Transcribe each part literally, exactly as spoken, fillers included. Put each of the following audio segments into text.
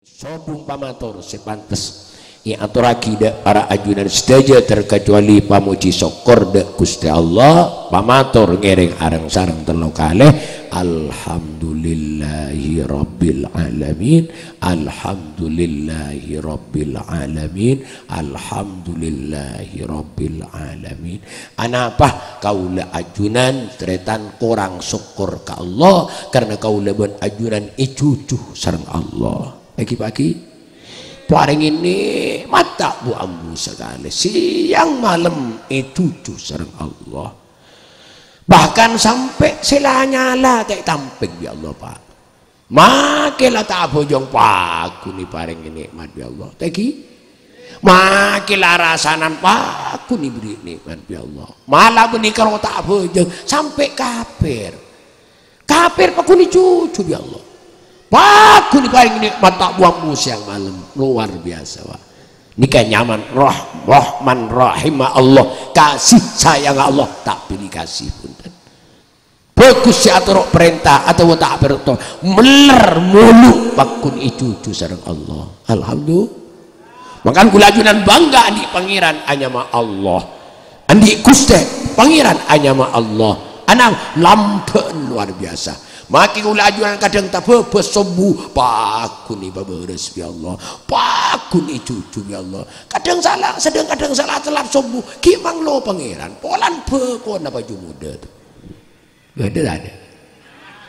Sobung pamator sè pantes èatorraghi dâ' para ajunan sadhâjâ, terkecuali pamojhi sokkor dâ' Ghustè Allah, pamator ngèrèng areng-sareng tello kalè, "Alhamdulillahirabbil alamin, alhamdulillahirabbil alamin, alhamdulillahirabbil alamin." Anapa kaulâ ajunan tarètan korang sokkor ka Allah, karna kaulâ bân ajunan èjhujhu sareng Allah. Èghi-paghi, parèngè nè'mat ta' bu-ambu sakalè. Sèyang malem èjhujhu sareng Allah. Bahkan sampè' sè la nyala ta' ètampèng bi' Allah, Pa'. Makè la ta' abhâjâng, paggun èparèngè nè'mat bi' Allah. Ta' èghi? Makè la rasanan, paggun èberri' nè'mat bi' Allah. Mala bânnè karo ta' abhâjâng, sampè' kafir. Kafir paggun èjhujhu bi' Allah. Paggun èparèngè nè'mat ta' bu-ambu sèyang malem. Luar biasa, Pa'. Nèka nyamana Rah-, Rahman Rahimma Allah. Kasih sayang Allah. Ta' bânnè kasih, bhunten. Bhâghus sè atoro' parènta atawa ta' atoro'. Mellèr molo paggun èjhujhu sareng Allah. Alhamdulillah. Mangkana kaulâ ajunan bangga andi' Pangèran anyama Allah. Andi' Ghustè Pangèran anyama Allah. Ana lambâ'ân luar biasa. Makè kaulâ ajunan kadhâng tabâbâs sobbhu, paggun èpabârâs bi' Allah. Paggun èjhujhu bi' Allah. Kadhâng sala, sedang kadhâng sala tellap sobbhu, ghi' manglo Pangèran. Polana bhâkona paju modâ, to. Bâdâ tadâ'?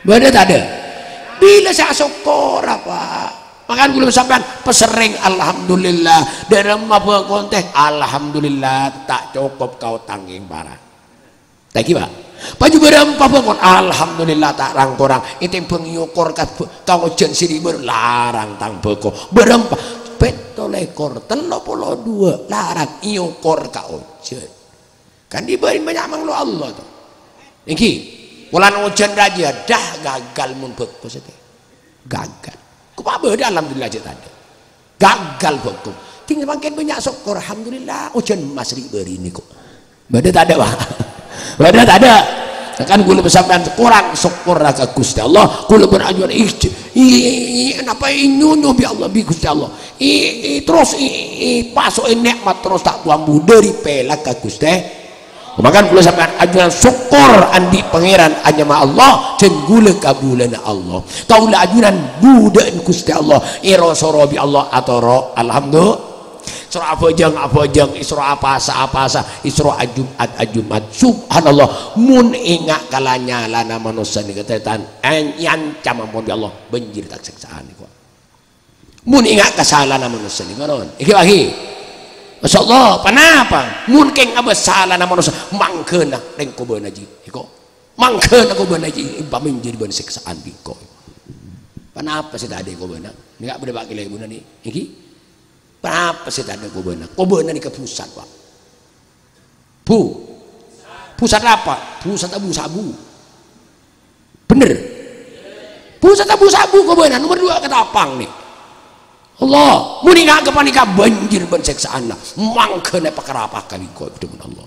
Bâdâ tadâ'? Bilâ sè asokkor, Pa'? Mangkana kaulâ sampèyan paserrèng, "Alhamdulillah." Dâremma bhâkona tè, "Alhamdulillah, ta' cokop ka otang kèng para'." Ta' èghi, Pa'? Paju bârâmpa bhâkona, "Alhamdulillah, ta' rang-korang. Ètèmbhâng èokor ka, ka ojhân sè ribâ, larang tang bhâko." Bârâmpa, pètto lèkor, tello polo duwâ', larang èokor ka ojhân. Kan dibâri bânnya' manglo Allah, to. Èngghi, polana ojhân rajâ, dah gagal mon bhâko satèya. Gagal. Ko' pa' bâdâ, alhamdulillah, jhâ' tadâ'. Gagal bhâko. Dhing samangkèn bânnya' sokkor, alhamdulillah, ojhân emmas ri' bâri' nèko. Bâdâ tadâ', Pa'? Bâdâ tadâ'? Kan kaulâ sampèyan korang sokkor ka Ghustè Allah, kaulâ bân ajunan ij-, i-, i-, napa ènyonyo bi' Allah, bi' Ghustè Allah. I-, i-, terros i-, i-, èpaso'è nè'mat terros ta' bu-ambu dâri pèlakka Ghustè. Mangkana kaulâ sampèyan ajunan sokkor andi' Pangèran anyama Allah, jhân ghulâ kabulâna Allah. Kaulâ ajunan budhâ'ân Ghustè Allah, èro-soro bi' Allah atoro'. Alhamdulillah. Èsoro abhâjâng, abhâjâng, èsoro apasa, apasa, èsoro ajum'at, ajum'at. Subhanallah, mon enga' ka la-nyalana manossa nèka, tarètan, an-, èancam ampon bi' Allah, bânjir ka sèksaan nèko. Mon enga' ka salana manossa nèko, non. Èghi-, èghi. Masya Allah, ponapa? Mon kèng abâs salana manossa, mangghâna rèng kobâna jiyâ, èko. Mangghâna kobâna jiyâ, èpamènjhâr bân sèksaan bi' engko'. Ponapa sè tadâ' kobâna? Nèka bâdâ pa' kèlè buna nè, èghi? Ponapa sè tadâ' kobâna? Kobâna nèka pusat, Pa'. Bu. Pusat apa? Pusat abu-sabu. Bhender. Pusat abu-sabu kobâna, nomer duwâ' katapang nè. Allah, mon enga' ka panèka bânjir bân sèksaanna. Mangghâna èpakarapaka bi' engko', dhâbuna Allah.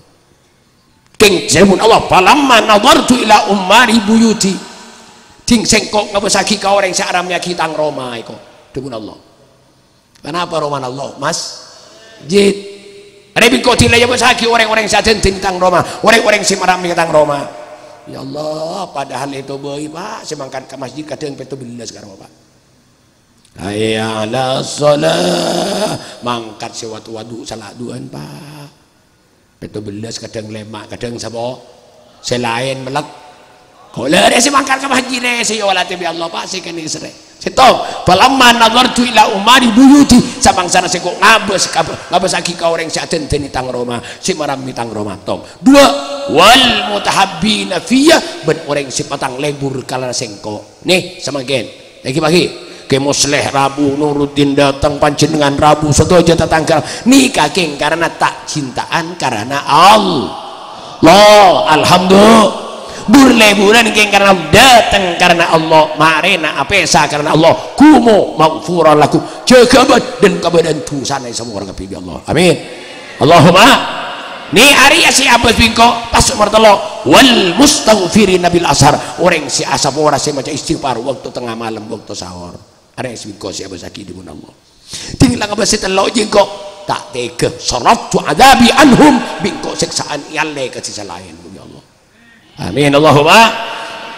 Kèng, dhâbuna Allah, "Falamma nadhartu ila ummari buyuti." Dhing sèngko' ngabâssaghi ka orèng sè aramèyaghi tang roma èko, dhâbuna Allah. Ponapa romana Allah? Masjid. Arè bi' engko' dhing la èabâssaghi orèng-orèng sè adhândhâni tang roma, orèng-orèng sè maramè tang roma. Ya Allah, padahal ètobâi, Pa', sè mangkat ka masjid kadhâng pètto bellâs ka roma, Pa'. Hayya 'alas shalah. Mangkat sè wadu-wadu sala duwâ'ân, Pa'. Pètto bellâs, kadhâng lèma', kadhâng sapo? Sè laèn mellèk. Kaulâ rè sè mangkat ka masjid rè, sè èolatè bi' Allah, Pa', sè kènè' sèrè. Sèttong, "Falamma nadhartu ila ummari buyuti," samangsana sèngko' ngabâs-, ngabâ-, ngabâssaghi ka orèng sè adhândhâni tang roma, sè maramè tang roma. Tong. Duwâ', "Wal mutahabbina fiyya," bân orèng sè patang lebur kalana sèngko'. Nè, samangkèn. Èghi-, èghi. Kè Musleh rabu, Nuruddin dâteng, panjhennengngan rabu, sadhâjâ tatangghâ. Nèka kèng karana ta' cinta'an karana Allah. Alhamdulillah. Bur-lèburân kèng karana dâteng karana Allah. Marèna apèsa karana Allah. Qumu maghfuran lakum. Jâgâ bâd-, dan kabâdâ'ân dhusana èsamoghâ kabbhi bi' Allah. Amin. Allahumma. Nè arèya sè abâs bi' engko' pas nomer tello', "Wal mustaghfirina bil ashar," orèng sè asapora sè maca istighfar bâkto tengnga malem, bâkto sahur. Arè sèngko' sè abâsaghi dâ' mon Allah. Ding la ngabâs sè tello' jâ' engko', ta' tega. Saradtu adzabi anhum, bi' engko' sèksa'an èallè ka sè salaèn, ya Allah. Amin, Allahumma.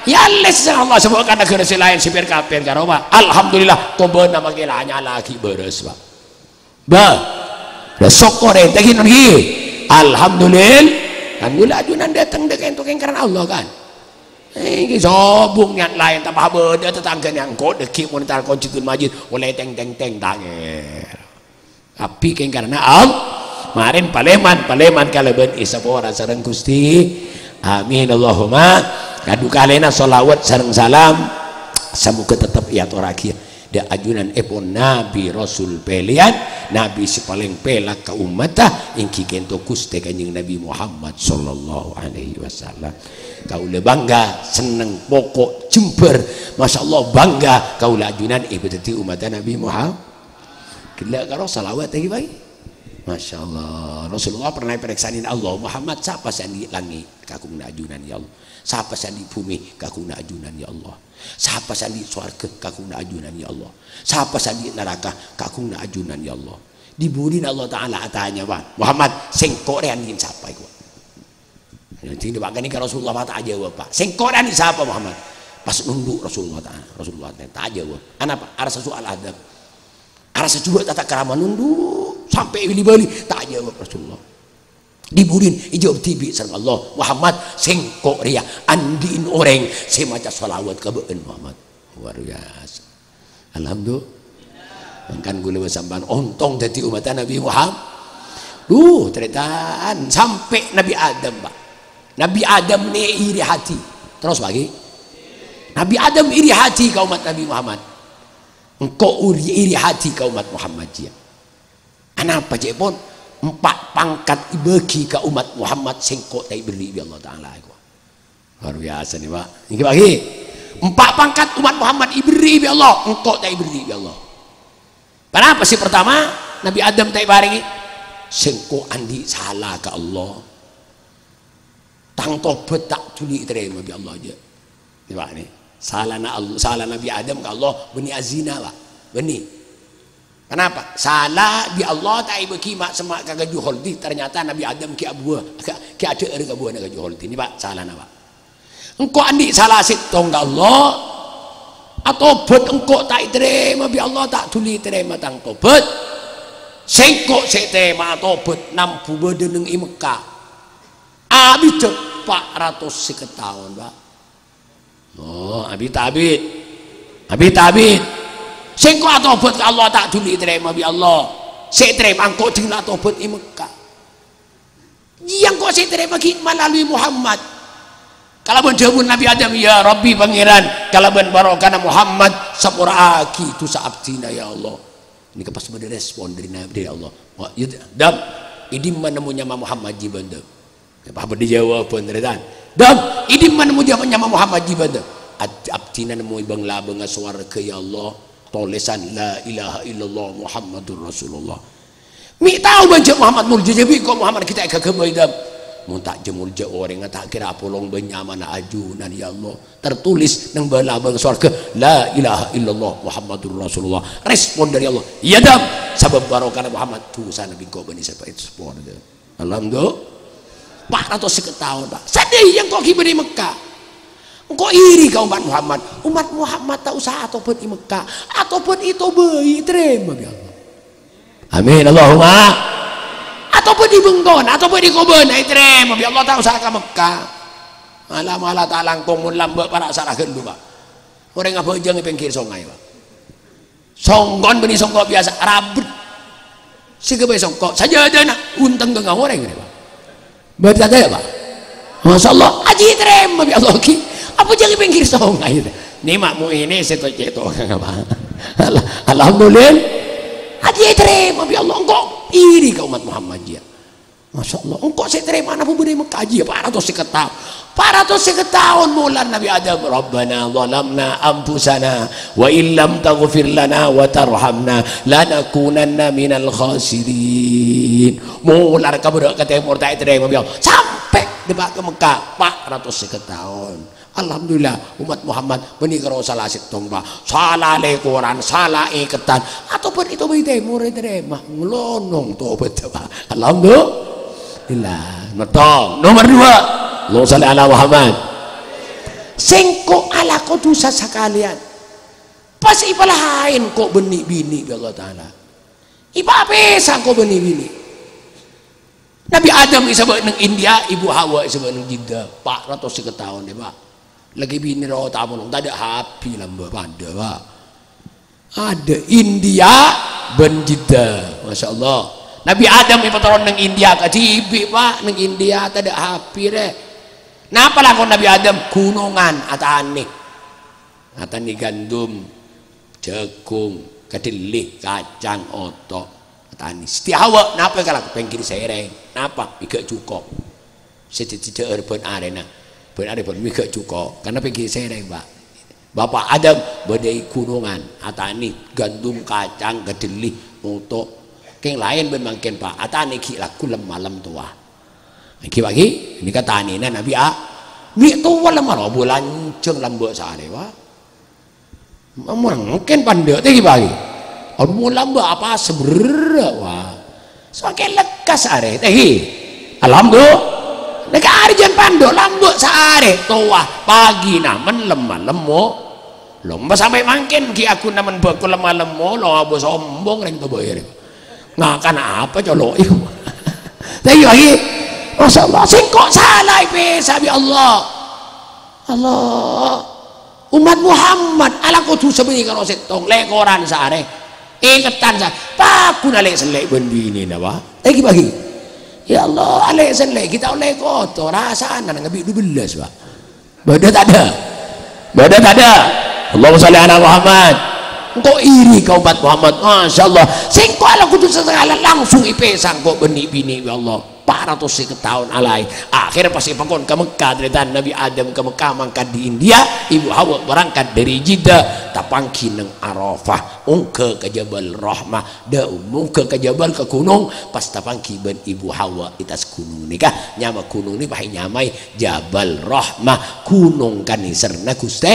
Èallè sè salaèn Allah, sabâ' ka naghârâ sè laèn, sè pèr-kapèr karo, Pak. Alhamdulillah, tobâna makè la nyala ghi' bârâs, Pak. Bâ, la sokkorè, ènta ghi' non ghi'. Alhamdulillah. Alhamdulillah, ajunan dâteng dâ' ka'ènto kèng karana Allah, kan. Ènggi sobung niyat laèn, ta' pabâdâ tatangghâna engko' dâggi' mon entar konjhukun majid, ollè teng-teng-teng, ta' ngèra. Kabbhi kèng karana Allah. Marèn palèman, palèman kalabân èsapora sareng Ghustè. Amin, Allahumma. Kadhuwâ kalèna shalawat sareng salam. Samoghâ tettep èatorraghi. Dâ' ajunan èpon Nabi Rasul pèlèyan, Nabi sè palèng pèlak ka ommatta, ènggi ka'ènto Ghustè Kanjeng Nabi Muhammad sallallahu alaihi wasallam. Kaulâ bangga, senneng, poko', jembhâr. Masyaallah, bangga kaulâ ajunan èpadhâddhi ommatta Nabi Muhammad. Ghellâ' karo shalawat lagi, Pak. Masyaallah. Rasulullah pernah èparèksanè Allah, "Muhammad, sapa sè andi' langngè' kaghunna ajunan, ya Allah? Sapa sè andi' bhumè kaghunna ajunan, ya Allah? Sapa sè andi' sowarghâ kaghunna ajunan, ya Allah? Sapa sè andi' naraka kaghunna ajunan, ya Allah?" Dhiburina Allah Ta'ala atanya, Pak, "Muhammad, sèngko' rè andi' sapa, èkowa?" Jadi, Pak, ka'nèka Rasulullah, Pak, ta' ajâwâb, Pak. "Sèngko' rè andi' sapa, Muhammad?" Pas nondhu' Rasulullah Ta'ala. Rasulullah ta' ajâwâb. Anapa? Arassa soal adab. Arassa jhughâ tata krama, nondhu' sampè' li-bâli, ta' ajâwâb Rasulullah. Dhiburin, èjâwâb dhibi' sareng Allah, "Muhammad, sèngko' rèya andi'na orèng sè maca shalawat ka bâ'na, Muhammad." Luar biasa. Alhamdulillah. Mangkana kaulâ bân sampèyan ontong dhâddhi ommatta Nabi Muhammad. Duh, tarètan, sampè' Nabi Adam, Pak. Nabi Adam nè iri hati. Terros, Pak, ghi? Nabi Adam iri hati ka ommat Nabi Muhammad. Engko' uri-, iri hati ka ommat Muhammad jiyâ. Anapa ca'èpon? Empa' pangkat èbâghi ka ommat Muhammad, sèngko' ta' èberri' bi' Allah Ta'ala, èkowa. Luar biasa nè, Pak. Ènggi, Pak, ghi? Empa' pangkat ommat Muhammad èberri' bi' Allah, engko' ta' èberri' bi' Allah. Ponapa sè partama? Nabi Adam ta' èparèngè. Sèngko' andi' sala ka Allah. Tang tobhât ta' dhuli ètarèma bi' Allah jiyâ. Nè, Pak, nè. Salana Al-, sala Nabi Adam ka Allah bânnè azina, Pak. Bânnè. Kenapa? Sala bi' Allah ta' èbâghi ma'-, semma' ka kaju kholdi, ternyata Nabi Adam ghi' abuwâ, ghi', ghi' adhâ'âr ka buwâna kaju kholdi. Nè, Pak, salana, Pak. Engko' andi' sala sèttong ka Allah, atobhât engko' ta' ètarèma bi' Allah, ta' dhuli ètarèma tang tobhât. Sèngko' sè ètarèma atobhât nambu bâdâ neng è Mekkah. Abiddhâ empa' ratos sèket taon, Pak. Oh, abit-abit. Abit-abit. Sèngko' atobhât ka Allah, ta' dhuli ètarèma bi' Allah. Sè ètarèma engko' dhing la atobhât è Mekkah. Iyâ engko' sè ètarèma ghi' malalui Muhammad. Kalabân dhâbuna Nabi Adam, "Ya Rabbi, Pangèran, kalabân barokana Muhammad, sapora'aghi dhusa abdhina, ya Allah." Nèka pas bâdâ respon dâri Nabi, dâri Allah. "Wa, ya, Adam, è dimma nemmo nyama Muhammad jiyâ bâ'na, Dam?" Pas bâdâ jâwâbhân, tarètan. "Dam, è dimma nemmo nyama Muhammad jiyâ bâ'na, Dam?" "Ad-, abdhina nemmo è bâng-labângnga sowarghâ, ya Allah. Tolèsan la ilaha illallah Muhammadur Rasulullah." "Mè' tao bâ'na jâ' Muhammad molja, jâ' bi' engko' Muhammad ghi' ta' èghâghâbây, Dam." "Mon ta' jâ' molja orèngnga, ta' kèra apolong bân nyamana ajunan, ya Allah. Tertulis neng bâng-labâng sowarghâ, la ilaha illallah Muhammadur Rasulullah." Respon dâri Allah, "Iyâ, Dam, sabâb barokana Muhammad, dhusana bi' engko' bânnè sè èpasapora, Dam." Alhamdulillah. Empa' ratos sèket taon, Pak. Sadhâjâ engko' ghi' bâdâ è Mekkah. Engko' iri ka ommat Muhammad. Ommat Muhammad ta' osa atobhât è Mekkah. Atobhât è Tobâi, ètarèma bi' Allah. Amin, Allahumma. Atobhât è bengkona, atobhât è kobâna, ètarèma bi' Allah, ta' osa ka Mekkah. Mala-mala ta' langkong, mon lambâ' para' sara ghâllu, Pak. Orèng abhâjâng è pèngghir songay, Pak. Songkon bânnè songko' biyasa, rabet. Sè ghâbây songko', sajâdâna ontèng ghângghâ orèng rèya, Pak. Bâdâ tadâ', Pak? Masyaallah, ajiyâ ètarèma bi' Allah ghi. Abhâjâng è pèngghir songay. Nè ma' mo' ènè sè to-, cè' to-, apa? Al-, alhamdulillah. Ajiyâ ètarèma bi' Allah. Engko' iri ka ommat Muhammad jiyâ. Masyaallah, engko' sè ètarèmana bhubhuna è Mekkah jiyâ, empa' ratos sèket taon. Empa' ratos sèket taon molar Nabi Adam, "Rabbana zalamna anfusana wa illam taghfir lana wa tarhamna lanakunanna minal khasirin." Molar ka bârâ' ka tèmor ta' ètarèma bi' Allah. Sampè' dâpa' ka Mekkah, empa' ratos sèket taon. Alhamdulillah, umat Muhammad bânnè karo sala sèttong, Pak. Sala lèkoran, sala èkettan. Atobhât è tobâi tèmor ètarèma. Nglonong tobhât, Pak. Alhamdulillah. Mèttong. Nomor dua. Allahumma shalli ala Muhammad. Sèngko' alako dhusa sakalèyan. Pas èpalaèn ko' bânnè binè bi' Allah Ta'ala. Èpapèsa ko' bânnè binè. Nabi Adam èsabâ' neng India, Ibu Hawa èsabâ' neng Jeddah. Pa' ratos sèket taon, yâ, Pak. Laghi binè rowa ta' molong, tadâ' HP lambâ' padâ, Pak. Adâ' India bân Jeddah. Masya Allah. Nabi Adam èpatoron neng India, kadhibi', Pak, neng India tadâ' HP, rè. Napa lakon Nabi Adam? Ghunongan, atanè. Atanè gandum, jhâghung, kadhelli, kacang, oto'. Atanè. Siti Hawa, napa èkalako? Pèngghir sèrèng. Napa? Mèghâ' jhuko'. Sè cè-, cè-, cè-, bân arèna. Bân arè bân mèghâ' jhuko'. Karna pèngghir sèrèng, Pak. Bapa' Adam bâdâ è ghunongan. Atanè gandum, kacang, kadhelli, oto'. Kèng laèn bân mangkèn, Pak. Atanè ghi' lagghu lem-malem towa. Èngghi, Pak, ghi? Nèka tanèna Nabi A-, mè' towa lem-malem, abu lanjhâng lambâ' saarè, Pak. Mangkèn pandâ', tè, ghi, Pak, ghi? Abu lambâ' apa seberrâ', Pak. Samangkèn lekkas arè, tè, ghi? Alhamdulillah. Nèka arè jân pandâ', lambâ' saarè, towa, pagi namen lem-malem mo-, Lho, empa sampè' mangkèn ghi' aghuna men bhâko lem-malem molo, abu sombong rèng tobâ èrèng. Ngakan apa colo'è? Tèyè, ghi. Masya Allah, sèngko' sala èpèsa bi' Allah. Allah. Umat Muhammad alako dhusa bânnè karo sèttong, lèkoran saarè. Èkettan sa-, paghun alè' sellè' bân binèna, Pak. Èngghi, Pak, ghi. Ya Allah, alè' sellè' ghi' ta' ollè koto, rasana ngabi' dubellâs, Pak. Bâdâ tadâ'? Bâdâ tadâ'? Allahumma shalli ala Muhammad. Engko' iri ka umat Muhammad. Masya Allah. Sèngko' alako dhusa sakalèyan langsung èpèsa ko' bânnè binè, ya Allah. Pa' ratos sèket taon alaè. Akhèr pas èpakon ka Mekkah, tarètan Nabi Adam ka Mekkah mangkat dâri India, Ibu Hawa berangkat dâri Jeddah, tapangghi neng Arafah. Ongghâ ka Jabal Rahmah. Dâ-, mongghâ ka jabal, ka ghunong, pas tapangghi bân Ibu Hawa è attas ghunong nèka. Nyama ghunong nèka pas ènyamaè Jabal Rahmah, ghunong kanèserra Ghustè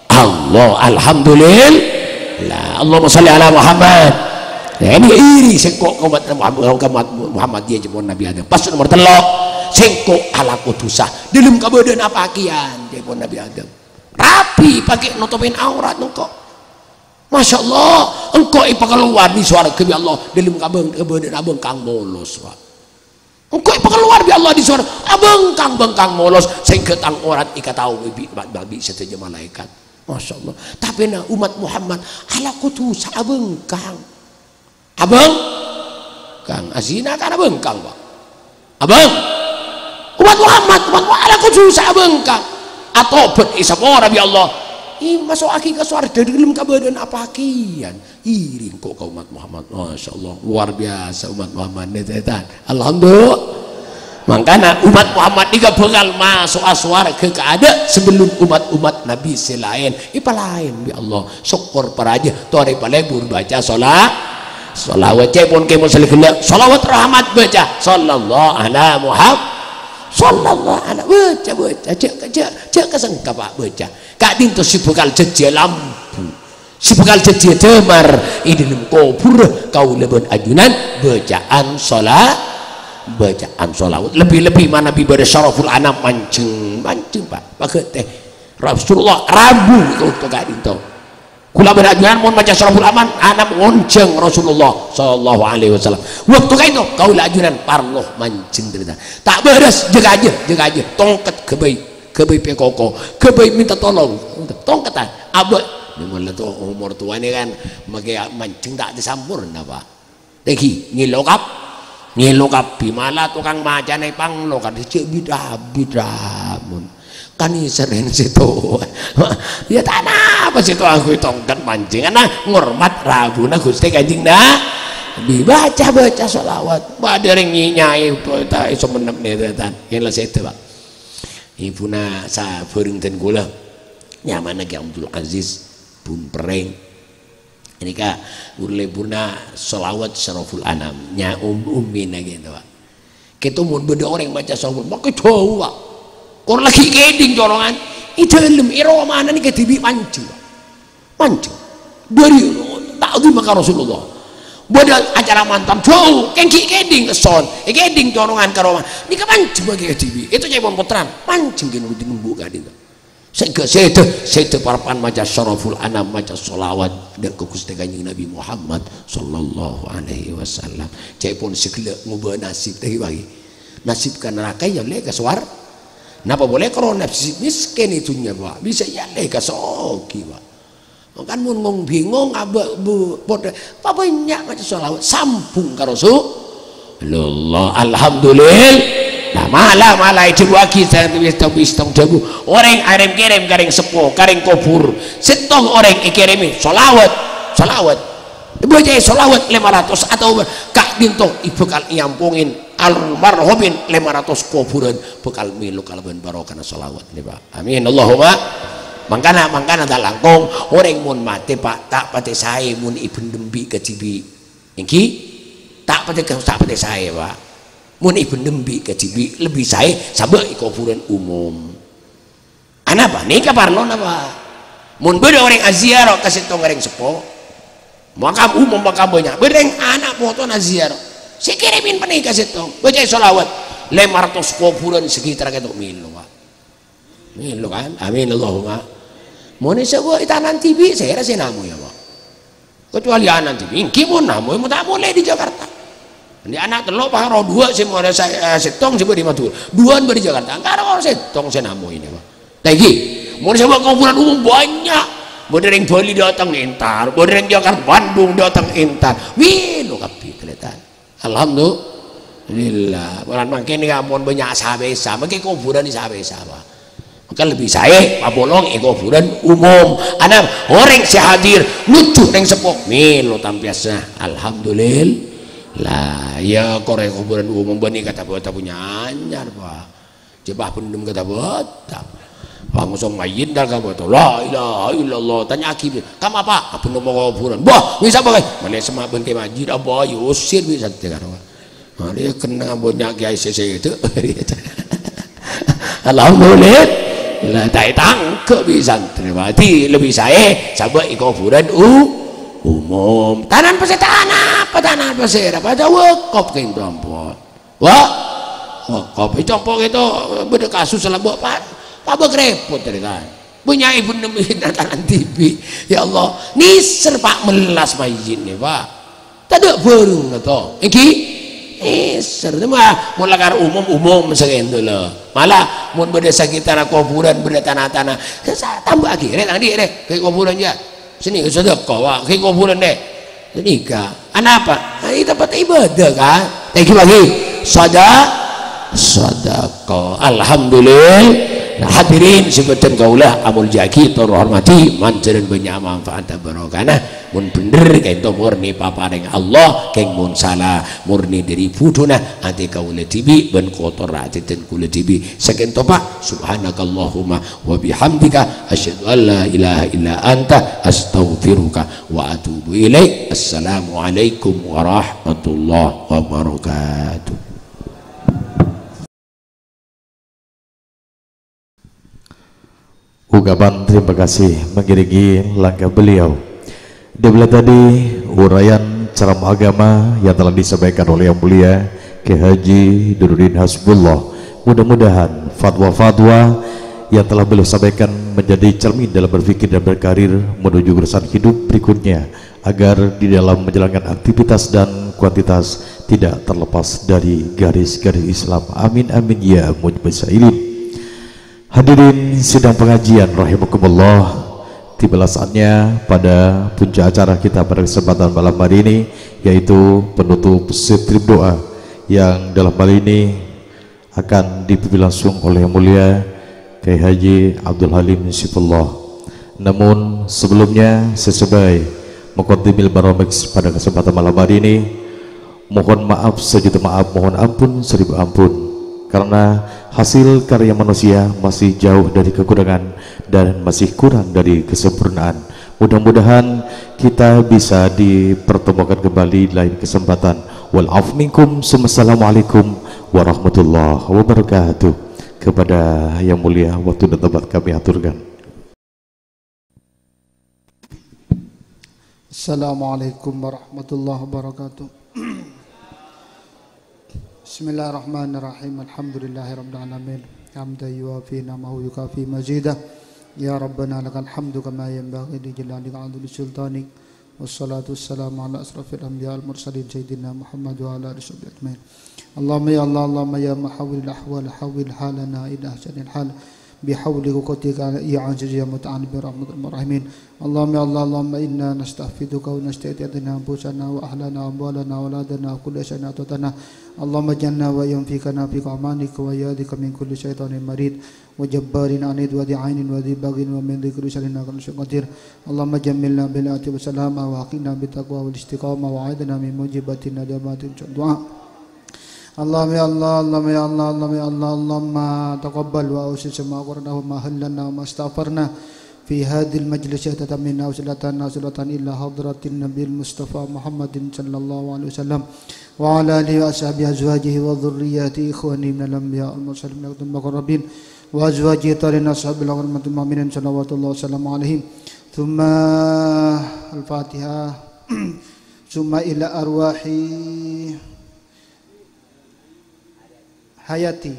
Allah. Alhamdulillah. Allahumma shalli ala Muhammad. Nah, ini iri sèngko' ka umat Muhammad, ka umat Muhammad, ya, jâ' pon Nabi Adam. Pas nomor tello', sèngko' alako dhusa. Dâlem kabâdâ'ân apa kèyan, jâ' pon Nabi Adam. Rapi, pakè notobhin aurat engko'. Masya Allah, engko' èpakalowar dâri sowarghâ bi' Allah, dâlem kabâng-, kabâdâ'ân abhângkang molos, Pak. Engko' èpakalowar bi' Allah dâri sowarghâ, abhângkang-bhângkang molos, sehingga tang orat èkataowè bi', bi' sadhâjâ malaèkat. Masya Allah. Tapè na umat Muhammad, alako dhusa abhângkang. Abhângkang. Azina kan abhângkang, Pak. Abhâng. Umat Muhammad, umat Muhammad, alako dhusa abhângkang. Atobhât èsapora bi' Allah. Èmaso'aghi ka sowarghâ dâlem kabâdâ'ân apa kèyan. Iri engko' ka umat Muhammad. Masya Allah, luar biasa umat Muhammad nèka, tarètan. Alhamdulillah. Mangkana umat Muhammad nèka bhâkal maso'a sowarghâ kaadâ' sabellun umat-umat Nabi sè laèn. Èpalaèn bi' Allah. Sokkor parajâ, torè palebur baca shola-, sholawat. Ca'èpon kèmon sè ghellâ', sholawat rahmat baca, sallallahu ala Muhammad, sallallahu ala, baca, baca, jhâ', jhâ', jhâ' kasengka, Pak, baca. Ka'dinto sè bhâkal dhâddhiyâ lampu, sè bhâkal dhâddhiyâ dâmar è dâlem kobhurrâ kaulâ bân ajunan bacaan shola-, bacaan sholawat. Lebbi-lebbi manabi bâdâ Syaraful Anam manjeng, manjeng, Pak. Pagâtè. Rasulullah rabu è bâkto ka'dinto. Kaulâ bân ajunan mon maca Syaraful Aman, Anam ngonjhâng Rasulullah sallallahu alaihi wasallam. Bâkto ka'dinto, kaulâ ajunan parlo manjeng, tarètan. Ta' bârâs, jâ' kajâ, jâ' kajâ. Tongket ghâbây, ghâbây pèkoko, ghâbây mènta tolong. Tongketan, abâ'. Nèng molaè to-, omor towa nèka kan, makè manjeng ta' sampurna, Pak. Lagi, ngèlo kap-, ngèlo kabbhi, mala tokang macana èpanglo, kan jâ' bid'ah-bid'ah, mon. Kan èsèrèn sè towa. Ya, ta' napa sè towa ngangghuy tongket manjeng, ana ngormat rabuna Ghustè Kanjeng Nabi. Baca-baca sholawat. Bâdâ rèng nyè-nya'è, ta' èso mennep nètètan. Ngèlo sèdhâ, Pak. Ibuna sabhâreng dân kaulâ. Nyamana Kè Abdul Aziz, Bun Pereng. Nèka, ghuru lebbhurna sholawat Syaraful Anam. Nya um-, ummina gitu, Pak. Kèto mon bâdâ orèng maca sholawat, makè jhâu, Pak. Kor lagi kèdhing corongan. È dâlem, è romana nèka dhibi' manjeng. Manjeng. Dâri ta'zim ka Rasulullah. Bâdâ acara mantan, jhâu, kèng ghi' kèdhing kesson. È kèdhing corongan ka roma. Nèka manjeng bâgi kadhibi'. Itu ca'èpon pottrana. Manjeng kèng nembhu' ka'dinto. Sèngghâ sèdhâ, sèdhâ parappa'na maca Syaraful Anam, maca sholawat dâ' ka Ghustè Kanjeng Nabi Muhammad sallallahu alaihi wasallam. Ca'èpon sè ghellâ' ngobâ nasib, ta' ghi' bâgi. Nasib ka naraka ya ollè ka sowar-, napa polè karo nasib mèskèn è dhunnya, Pak. Bisa ya ollè ka soghi, Pak. Mangkana mon ngong-bingong, abâ' bu-, podhâ, pabânnya' maca sholawat, sambung ka Rasulullah. Alhamdulillah. Nah, mala-mala èdhâbuwâghi, sè wis tong-, wis tong dhâbu. Orèng arèm-kèrèm ka rèng seppo, ka rèng kobhur. Sèttong orèng èkèrèmè sholawat, sholawat. Èbâcaè sholawat lèma ratos atau ka'dinto èbhâkal èampongè almarhumin lèma ratos kobhurân bhâkal mèlo kalabân barokana sholawat nèka, Pak. Amin. Allahumma. Mangkana, mangkana ta' langkong, orèng mon matè, Pak, ta' patè saè mon èbhendhem bi' kadhibi'. Èngghi? Ta' patè, ta' patè saè, Pak. Mon èbhendhem bi' kadhibi', lebbi saè sabâ' è kobhurân umum. Anapa? Nèka parlona, Pak. Mon bâdâ orèng aziarah ka sèttong orèng seppo, makam umum, makam bânnya', bâdâ rèng ana' potona aziarah. Sè kèrèmè panèka sèttong, bâcaè sholawat. Lèma ratos kobhurân sakitar kèto mèlo, Pak. Mèlo kan? Amin, Allahumma. Mon è sabâ' è tana'na dhibi', sèra sè namoy, Pak? Kecuali ana' dhibi', èngghi mon namoy, mon ta' molè dâri Jakarta. Andi' ana' tello', Pak, ro duwâ' sè molè sa-, eh, sèttong sè bâdâ è Madhurâ. Duwâ'ân bâdâ è Jakarta. Èngghi ro sèttong sè namoy nèka, Pak. Lagi, mon sabâ' kobhurân umum bânnya'. Bâdâ rèng Bali dâteng entar, bâdâ rèng Jakarta, Bandung dâteng entar. Mèlo kabbhi, tarètan. Alhamdulillah. Polana mangkèn nèka ampon bânnya' sapèsa, mangkèn kobhurân sapèsa, Pak. Maka lebbi saè apolong è kobhurân umum. Ana orèng sè hadir nujjhu rèng seppo, mèlo tampèyasa. Alhamdulillah. Iyâ, kor è kobhurân umum bânnè kata-kata punya anyar, Pak. Jhâ' bhendhem kata-kata. Langsung mayyit dâ' ka bâto. La ilaha illallah. Tanya'aghi, "Kam apa?" "Abhendhem kobhurân." "Bâh, bisa apa kaè?" "Malè semma' bân kè mayyit." Apa, yâ usir bi' santrè karo. Mari kennengngan bânnya' kèyaè sè sèdhâ. Alhamdulillah. La, ta' ètangghâ bi' santrè. Berarti lebbi saè sabâ' è kobhurân u-, umum. Tana'na pèssè, tana'na apa, tana'na pèssè? Apa ta' wakaf kèng ampon? Wa-, wakaf. È compo' kèto bâdâ kasus la bâ-, pa-, pabâk rèpot, tarètan. Bânnya' ibu nembi tana'na dhibi'. Ya Allah, nèser, Pak, mellas mayyit nèka, Pak. Tadâ' bhârung, to. Èngghi? Nèser. Coma mon lakar umum-umum sakèng dâlâ. Mala, mon bâdâ sakitar kobhurân, bâdâ tana-tana, sa-, tambâ'aghi. Rè, tang dhi', rè. Kè kobhurân, yâ. Sini, sedekah, wa, kè kobhurân, rè. Nika, anapa? Nah, ini tempat ibadah, kan? Thank you lagi. Sada-, sadaqah. Alhamdulillah. Nah, hadirin sè bhâdhân kaulâ amoljâ'aghi, tor hormati, manjhârân bânnya' manfaat barokahna. Mon bhendher, ka'dinto murni paparèng Allah, kèng mon sala, murni dâri budhuna atè kaulâ dhibi' bân kotor atè dhân kaulâ dhibi'. Sakèng to, Pak. Subhanakallahumma wa bihamdika, asyhadu an la ilaha illa anta, astaghfiruka wa atubu ilaik. Assalamualaikum warahmatullahi wabarakatuh. Ungkapan terima kasih mengiringi langkah beliau. Demikian tadi uraian ceramah agama yang telah disampaikan oleh Yang Mulia Kiai Haji Nuruddin Hasbullah. Mudah-mudahan fatwa-fatwa yang telah beliau sampaikan menjadi cermin dalam berpikir dan berkarir menuju keputusan hidup berikutnya, agar di dalam menjalankan aktivitas dan kuantitas tidak terlepas dari garis-garis Islam. Amin, amin, ya mujibas sa'ilin. Hadirin sidang pengajian rahimakumullah, tibalah saatnya pada puncak acara kita pada kesempatan malam hari ini, yaitu penutup strip doa yang dalam hal ini akan dipimpin langsung oleh Yang Mulia Kiai Haji Abdul Halim Sifullah. Namun sebelumnya, sesuai muqaddimil baramik pada kesempatan malam hari ini, mohon maaf sejuta maaf, mohon ampun seribu ampun, karena hasil karya manusia masih jauh dari kekurangan dan masih kurang dari kesempurnaan. Mudah-mudahan kita bisa dipertemukan kembali di lain kesempatan. Wal afu minkum, summa assalamualaikum warahmatullahi wabarakatuh. Kepada Yang Mulia, waktu dan tempat kami aturkan. Assalamualaikum warahmatullahi wabarakatuh. Bismillahirrahmanirrahim. Alhamdulillahirabbil alamin. Hamdan yuwafi ni'amahu yukafi mazidah. Ya Rabbana lakal hamdu kama yanbaghi li jalalika wa 'azimi sultanik. Wassalatu wassalamu ala asrafil anbiya wal mursalin sayyidina Muhammad wa ala alihi washabihi ajmain. Allahumma ya Allah, Allahumma ya muhawwilal ahwal, hawwil halana ila ahsanil hal. Bihawlika wa quwwatika ya aziz ya muta'al bi rahmatil rahimin. Allahumma ya Allah, Allahumma inna nastahfiduka wa nasta'idina anfusana wa ahlana wa amwalana wa auladana wa kulla syai'in a'taytana. Allahumma janna wa yanfikana fi amanika wa yadika min kulli syaitanir marid wa jabbarin anid wa dhi ainin wa dhi baghin wa min dhi kulli syarrin innaka ala kulli syai'in qadir. Allahumma jammilna bil afiyati wa salama wa aqina bit taqwa wal istiqamah wa a'idna min mujibatin najati wa du'a. Allahumma ya Allah, Allahumma ya Allah, Allahumma ya Allah, Allahumma taqabbal wa ausi sama qarnahu ma hallana wa ma astaghfarna fi hadhil majlis syahadatan minna wa salatan wa salatan ila hadratin Nabil Mustafa Muhammadin sallallahu alaihi wasallam wa ala alihi wa ashabihi azwajihi wa dhurriyyati ikhwani minal anbiya wal mursalin minal muqarrabin wa azwajihi tarin ashabil mu'minin salawatullah wa salamu alaihim. Thumma al-Fatihah. Thumma ila arwahi hayati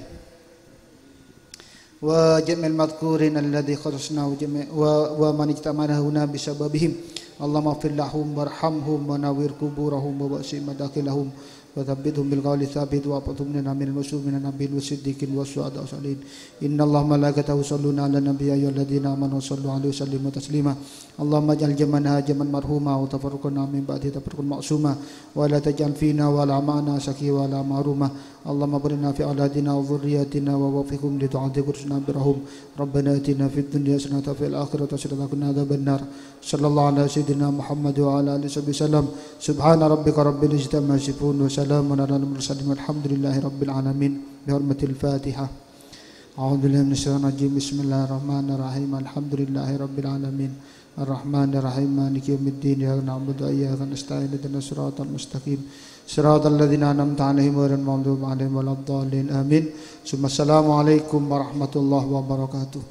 wa jami'il madhkurin alladhi khassasna wa jami-, wa, wa man ijtama'na huna bisababihim. Allahumma ighfir lahum warhamhum wa nawwir quburahum wa wasi' madakhilahum wa thabbithum bil qawli thabit wa ahfazhum minal ma'sumin nabiyyin wa siddiqin wa syuhada wa salihin. Inna Allaha malaikatahu yusalluna ala nabi ya ayyuhalladzina amanu sallu alaihi wa sallimu taslima. Allahumma ij'al jam'ana jaman marhuma wa tafarruqana min ba'di tafarruqan ma'suma wa la taj'al fina wa la ma'ana saki wa la mahruma. Allahumma barik lana fi auladina wa dzurriyyatina wa waffiqhum li ta'atika rusdika birrahim. Rabbana atina fid dunya hasanatan wa fil akhirati hasanatan wa qina adzabannar. Sallallahu ala sayyidina Muhammad wa ala alihi wasallam. Subhana rabbika rabbil izzati amma yasifun wa salamun alal mursalin walhamdulillahi rabbil alamin. Bihurmatil Fatihah. A'udzu billahi minasyaitonir rajim. Bismillahirrahmanirrahim. Alhamdulillahi rabbil alamin. Arrahmanirrahim. Maliki yaumiddin. Iyyaka na'budu wa iyyaka nasta'in. Ihdinas siratal mustaqim. Siratal ladzina an'amta 'alaihim ghairil maghdubi 'alaihim waladdallin. Amin. Tsumma assalamu alaikum warahmatullahi wabarakatuh.